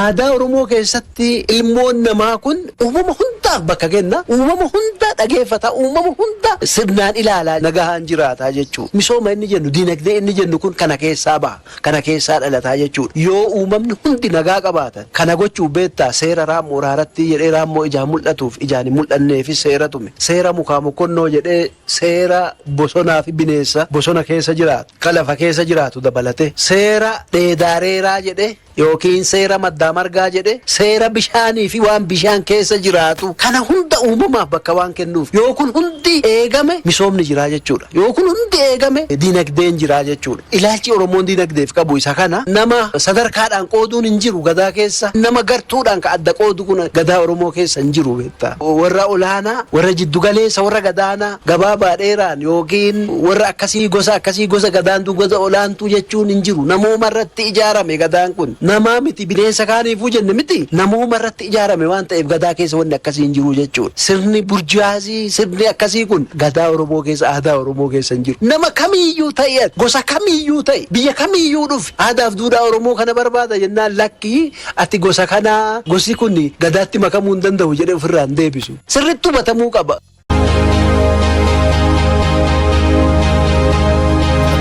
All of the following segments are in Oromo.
Aadaa Oromoo keessatti ilmoon namaa kun uumama hundaaf bakka kenna. Uumama hunda dhageeffata. Uumama hunda sirnaan ilaalaa nagahaan jiraataa jechuudha. Misooma inni jennu, diinagdee inni jennu kun kana keessaa baha. Kana keessaa dhalataa jechuudha. Yoo uumamni hundi nagaa qabaatan kana gochuuf beektaa seera raammoo raaratti jedhee raammoo ijaan mul'atuuf ijaan hin mul'anneefis seera tume. Seera mukaa mokkonnoo jedhee seera bosonaa fi bineensa bosona keessa jiraatu, ka lafa keessa jiraatu dabalatee seera dheedaareeraa jedhee yookiin seera maddaa margaa jedhee seera bishaanii fi waan bishaan keessa jiraatu kana hunda uumamaaf bakka waan kennuuf yoo kun hundi eegame misoomni jiraa jechuudha. Yoo kun hundi eegame dinagdeen jiraa jechuudha. Ilaalchi Oromoon dinagdeef qabu isa kana. Nama sadarkaadhaan qooduun hin jiru Gadaa keessa. Nama gartuudhaan ka adda qoodu kun Gadaa Oromoo keessa hin jiru beektaa. Warra olaanaa, warra jiddu galeessa, warra gadaanaa, gabaabaa dheeraan yookiin warra akkasii gosa akkasii gosa gadaantuu gosa olaantuu jechuun hin jiru. Namooma irratti ijaarame Gadaan kun. Namaa miti bineensa kaaniifuu jenne miti namooma irratti ijaarame waan ta'eef Gadaa keessa wanni akkasii hin jiru jechuudha. Sirni burjaazii sirni akkasii kun Gadaa Oromoo keessa aadaa Oromoo keessa hin jiru. Nama kamiiyyuu ta'i ati gosa kamiiyyuu ta'i biyya kamiiyyuu dhufi aadaaf duudhaa Oromoo kana barbaada jennaan lakkii ati gosa kanaa gosi kun Gadaatti makamuu hin danda'u jedhee ofirraa hin deebisu. Sirriitti hubatamuu qaba.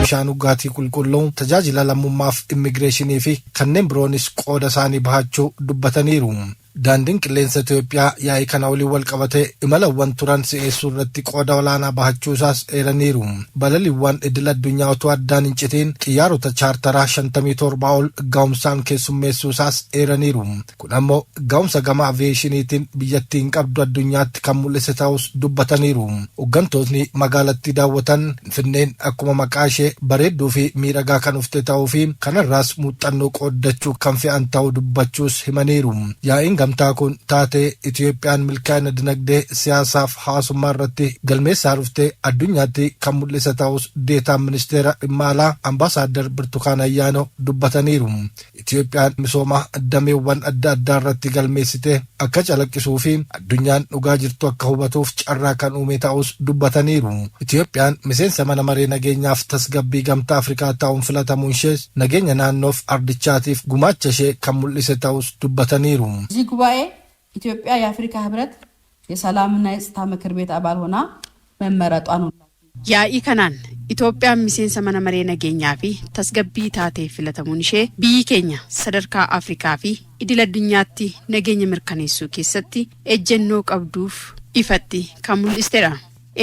Bishaan dhugaatii qulqulluu, tajaajila lammummaaf immigireeshinii fi kanneen biroonis qooda isaanii bahachuu dubbataniiru. Daandiin Qilleensa Itoophiyaa yaa'ii kana waliin walqabatee imalawwan turan si'eessuu irratti qooda olaanaa bahachuusaas eeraniiru. Balaliiwwan idil addunyaa utuu addaan hin citiin xiyyaarota chaartaraa 57 ol gahumsaan keessummeessuusaas eeraniiru. Kun ammoo gahumsa gama aviyeeshiniitiin biyyattiin qabdu addunyaatti kan mul'ise ta'uus dubbataniiru. Hoggantootni magaalattii daawwatan Finfinneen akkuma maqaa ishee bareedduu fi miidhagaa kan dhufte ta'uu fi kanarraas muuxxannoo qooddachuu kan fe'an ta'uu dubbachuus himaniiru. Yaa'iin gamtaa kun taatee Itiyoophiyaan milkaa'ina dinagdee, siyaasaaf hawaasummaa irratti galmeessaa dhufte addunyaatti kan mul'ise ta'uus Deetaan Ministeera Dhimma Alaa Ambaasaaddar Birtukaan Ayyaanoo dubbataniiru. Itiyoophiyaan misooma dameewwan adda addaa irratti galmeessite akka calaqqisuu fi addunyaan dhugaa jirtu akka hubatuuf carraa kan uume ta'uus dubbataniiru. Itiyoophiyaan miseensa Mana Maree Nageenyaaf Tasgabbii Gamtaa Afrikaa ta'uun filatamuun ishees nageenya naannoof ardichaatiif gumaacha ishee kan mul'ise ta'uus dubbataniiru. በዚህ ጉባኤ ኢትዮጵያ የአፍሪካ ህብረት የሰላምና የጸጥታ ምክር ቤት አባል ሆና መመረጧን Yaa'ii kanaan Itoophiyaan miseensa Mana Maree Nageenyaa fi Tasgabbii taatee filatamuun ishee biyyi keenya sadarkaa Afrikaa fi idil addunyaatti nageenya mirkaneessuu keessatti ejjennoo qabduuf ifatti kan mul'istedha.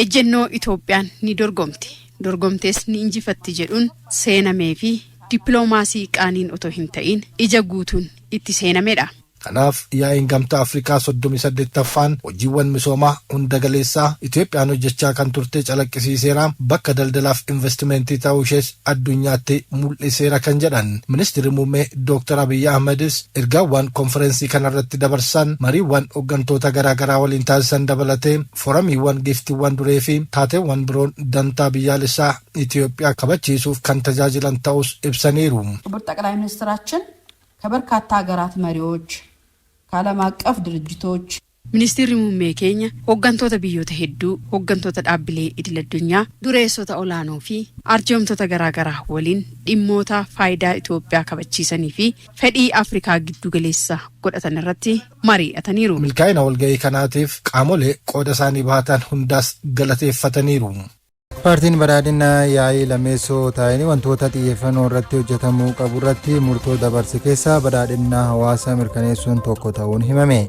Ejjennoo Itoophiyaan ni dorgomti, dorgomtees ni injifatti jedhuun seenamee fi dippiloomaasii qaaniin otoo hin ta'iin ija guutuun itti seenamedha. Kanaaf yaa'iin Gamtaa Afrikaa 38ffaan hojiiwwan misoomaa hunda galeessaa Itoophiyaan hojjechaa kan turte calaqqisiiseera, bakka daldalaaf investimeentii ta'uu ishees addunyaatti mul'iseera kan jedhan Ministirri Muummee Dooktar Abiyyi Ahmadis ergaawwan konfireensii kanarratti dabarsan mariiwwan hoggantoota garaagaraa waliin taasisan dabalatee foramiiwwan giiftiiwwan duree fi taateewwan biroon dantaa biyyaalessaa Itoophiyaa kabachiisuuf kan tajaajilan ta'uus ibsaniiru. ክቡር ጠቅላይ ሚኒስትራችን ከበርካታ ሀገራት መሪዎች ከዓለም አቀፍ ድርጅቶች Ministirri Muummee keenya hoggantoota biyyoota hedduu, hoggantoota dhaabbilee idil-addunyaa, dureessota olaanoo fi arjoomtota garaagaraa waliin dhimmoota faayidaa Itoophiyaa kabachiisanii fi fedhii Afrikaa giddugaleessa godhatan irratti mari'ataniiru. Milkaa'ina walga'ii kanaatiif qaamolee qooda isaanii bahatan hundaas galateeffataniiru. Paartiin Badhaadhinaa yaa'ii lammeessoo taa'een wantoota xiyyeeffannoo irratti hojjetamuu qabu irratti murtoo dabarse keessaa badhaadhina hawaasa mirkaneessuun tokko ta'uun himame.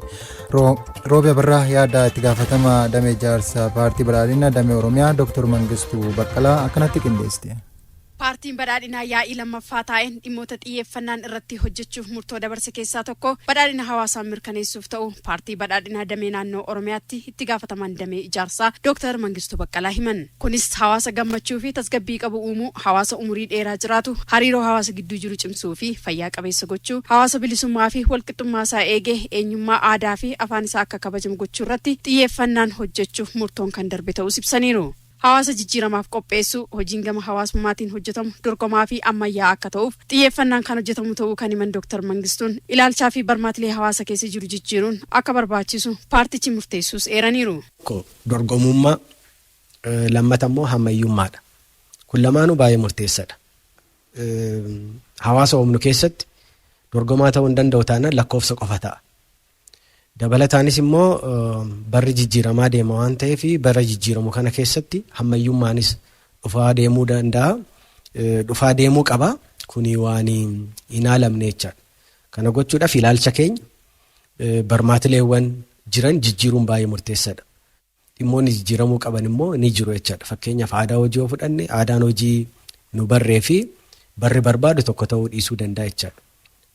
Roobi Abarraa yaada itti gaafatama damee ijaarsa paartii Badhaadhina damee Oromiyaa Dr. Mangistuu Baqqalaa akkanatti qindeessite. Paartiin Badhaadhinaa yaa'ii lammaffaa taa'een dhimmoota xiyyeeffannaan irratti hojjechuuf murtoo dabarse keessaa tokko badhaadhina hawaasaa mirkaneessuuf ta'u Paartii Badhaadhinaa damee naannoo Oromiyaatti itti gaafatamaan damee ijaarsaa Dooktar Mangistuu Baqqalaa himan. Kunis hawaasa gammachuu fi tasgabbii qabu uumuu, hawaasa umurii dheeraa jiraatu, hariiroo hawaasa gidduu jiru cimsuu fi fayyaa qabeessa gochuu, hawaasa bilisummaa fi walqixxummaa isaa eegee eenyummaa aadaa fi afaan isaa akka kabajamu gochuu irratti xiyyeeffannaan hojjechuuf murtoon kan darbe ta'uus ibsaniiru. Hawaasa jijjiiramaaf qopheessuu, hojiin gama hawaasummaatiin hojjetamu dorgomaa fi ammayyaa'aa akka ta'uuf xiyyeeffannaan kan hojjetamu ta'uu kan himan Dooktar Mangistuun, ilaalchaa fi barmaatilee hawaasa keessa jiru jijjiiruun akka barbaachisu paartichi murteessuus eeraniiru. Tokko dorgomummaa, lammata immoo hammayyummaadha. Kun lamaanuu baay'ee murteessadha. Hawaasa uumnu keessatti Dorgomaa ta'uu hin danda'u taanaan lakkoofsa qofa ta'a. Dabalataanis immoo barri jijjiiramaa deema waan ta'eef bara jijjiiramu kana keessatti hammayyummaanis dhufaa deemuu danda'a. Dhufaa deemuu qaba. Kuni waan hin haalamne jechaadha. Kana gochuudhaaf ilaalcha keenya barmaatileewwan jiran jijjiiruun baay'ee murteessaadha. Dhimmoonni jijjiiramuu qaban immoo ni jiru jechaadha. Fakkeenyaaf aadaa hojii yoo fudhanne, aadaan hojii nu barree fi barri barbaadu tokko ta'uu dhiisuu danda'a jechaadha.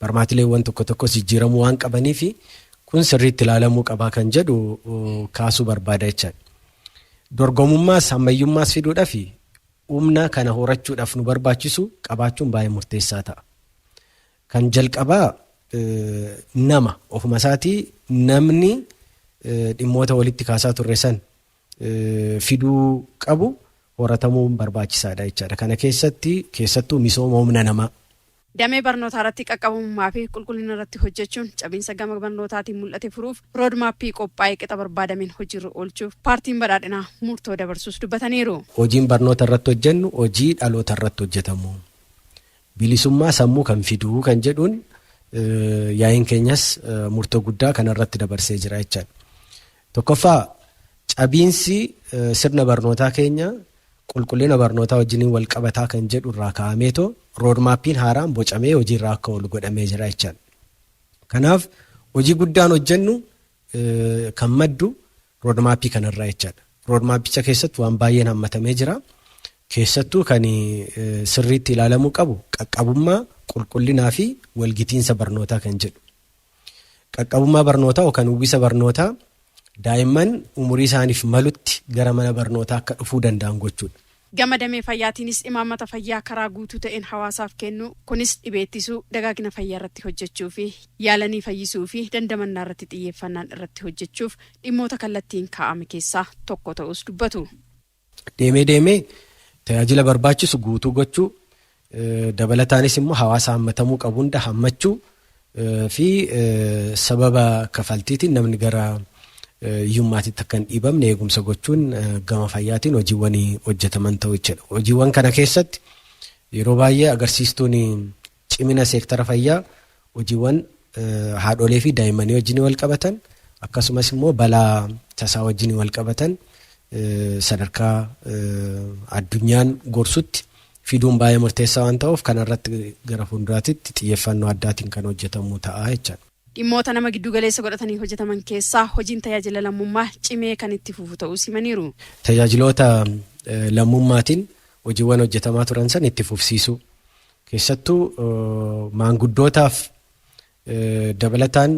Barmaatileewwan tokko tokkos jijjiiramuu waan qabaniif kun sirriitti ilaalamuu qabaa kan jedhu kaasuu barbaada jechaadha. Dorgomummaas ammayyummaas fiduudhaaf humna kana horachuudhaaf nu barbaachisu qabaachuun baay'ee murteessaa ta'a. Kan jalqabaa nama ofuma isaatii, namni dhimmoota walitti kaasaa turre san fiduu qabu horatamuun barbaachisaadha jechaadha. Kana keessatti keessattuu misooma humna namaa. Damee barnootaa irratti qaqqabummaa fi qulqullina irratti hojjechuun cabiinsa gama barnootaatiin mul'ate furuuf roadmapii qophaa'ee qixa barbaadameen hojiirra oolchuuf Paartiin Badhaadhinaa murtoo dabarsuus dubbataniiru. Hojiin barnoota irratti hojjennu hojii dhaloota irratti hojjetamu. Bilisummaa sammuu kan fiduu kan jedhuun yaa'iin keenyas murtoo guddaa kanarratti dabarsee jira jechaadha. Tokkoffaa, cabiinsi sirna barnootaa keenya qulqullina barnootaa wajjiniin wal qabataa kan jedhu irraa kaa'ameetoo roadmapiin haaraan bocamee hojiirra akka oolu godhamee jira jechaadha. Kanaaf hojii guddaan hojjennu kan maddu roadmapii kanarraa jechaadha. Roadmapicha keessatti waan baay'een hammatamee jira. Keessattuu kan sirriitti ilaalamuu qabu qaqqabummaa, qulqullinaa fi walgitiinsa barnootaa kan jedhu. Qaqqabummaa barnootaa yookaan uwwisa barnootaa daa'imman umurii isaaniif malutti gara mana barnootaa akka dhufuu danda'an gochuudha. Gama damee fayyaatiinis imaammata fayyaa karaa guutuu ta'een hawaasaaf kennu, kunis dhibee ittisuu, dagaagina fayyaa irratti hojjechuu fi yaalanii fayyisuu fi dandamannaa irratti xiyyeeffannaan irratti hojjechuuf dhimmoota kallattiin kaa'ame keessaa tokko ta'us dubbatu. Deemee deemee tajaajila barbaachisu guutuu gochuu, dabalataanis immoo hawaasa hammatamuu qabu hunda hammachuu fi sababa kafaltiitiin namni gara hiyyummaatitti akka hin dhiibamne eegumsa gochuun gama fayyaatiin hojiiwwan hojjetaman ta'u jechuudha. Hojiiwwan kana keessatti yeroo baay'ee agarsiistuun cimina seektara fayyaa hojiiwwan haadholee fi daa'immanii wajjin wal qabatan, akkasumas immoo balaa tasaa wajjin wal qabatan sadarkaa addunyaan gorsutti fiduun baay'ee murteessaa waan ta'uuf, kanarratti gara fuulduraatitti xiyyeeffannoo addaatiin kan hojjetamu ta'a jechaadha. Dhimmoota nama giddu galeessa godhatanii hojjetaman keessaa hojiin tajaajila lammummaa cimee kan itti fufu ta'uu himaniiru. Tajaajiloota lammummaatiin hojiiwwan hojjetamaa turan san itti fufsiisuu, keessattuu maanguddootaaf, dabalataan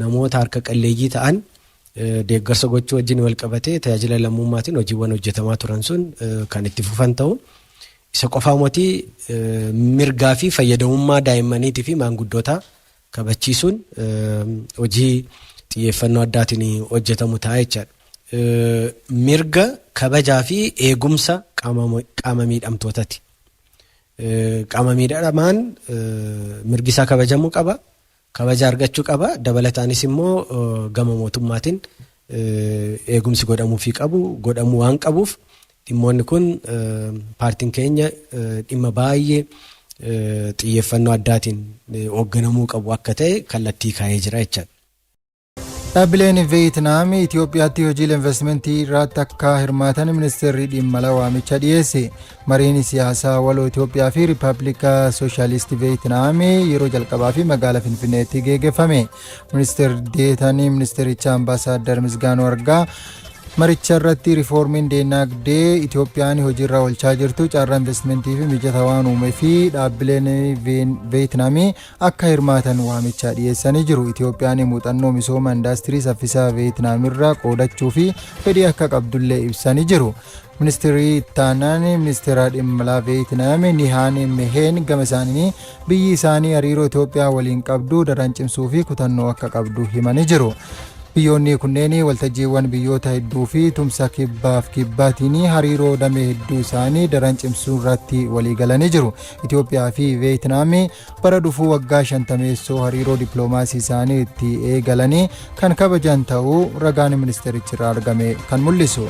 namoota harka qalleeyyii ta'an deeggarsa gochuu wajjin wal qabatee tajaajila lammummaatiin hojiiwwan hojjetamaa turan sun kan itti fufan ta'u. Isa qofaa mootii, mirgaa fi fayyadamummaa daa'immaniitii fi maanguddootaa kabachiisuun hojii xiyyeeffannoo addaatiin hojjetamu ta'a jechaadha. Mirga kabajaa fi eegumsa qaama miidhamtootaati. Qaama miidhamaan mirgi isaa kabajamuu qaba. Kabaja argachuu qaba. Dabalataanis immoo gama mootummaatiin eegumsi godhamuufii qabu godhamuu waan qabuuf, dhimmoonni kun paartiin keenya dhimma baay'ee xiyyeeffannoo addaatiin hoogganamuu qabu akka ta'e kallattii kaa'ee jira jechaadha. Dhaabbileen Veeyitinaam Itoophiyaatti hojiilee investimentii irratti akka hirmaatan ministeerri dhimma alaa waamicha dhiyeesse. Mariin siyaasaa waloo Itoophiyaa fi Riippaabilika Sooshaalistii Veeyitinaam yeroo jalqabaa fi magaalaa Finfinneetti geggeeffame. Ministeerri deetaan ministeericha Ambaasaadar Misgaanuu Argaa maricha irratti riifoormiin diinagdee Itoophiyaan hojiirra oolchaa jirtu carraa investimentii fi mijataa waan uumee fi dhaabbileen Veeyitinaamii akka hirmaatan waamicha dhiyeessanii jiru. Itoophiyaan muuxannoo misooma indaastirii saffisaa Veeyitinaamirraa qoodachuu fi fedhii akka qabdullee ibsanii jiru. Ministeerri ittaanaan ministeera dhimma alaa Veeyitinaam Nihaan Meheen gama isaanii biyyi isaanii hariiroo Itoophiyaa waliin qabdu daran cimsuu fi kutannoo akka qabdu himanii jiru. Biyyoonni kunneen waltajjiiwwan biyyoota hedduu fi tumsa kibbaaf kibbaatiin hariiroo damee hedduu isaanii daran cimsuu irratti waliigalanii jiru. Itoophiyaa fi Veeyitinaam bara dhufuu waggaa 50ffaa hariiroo dippiloomaasii isaanii itti eegalanii kan kabajan ta'uu ragaan ministeerichi irraa argame kan mul'isu.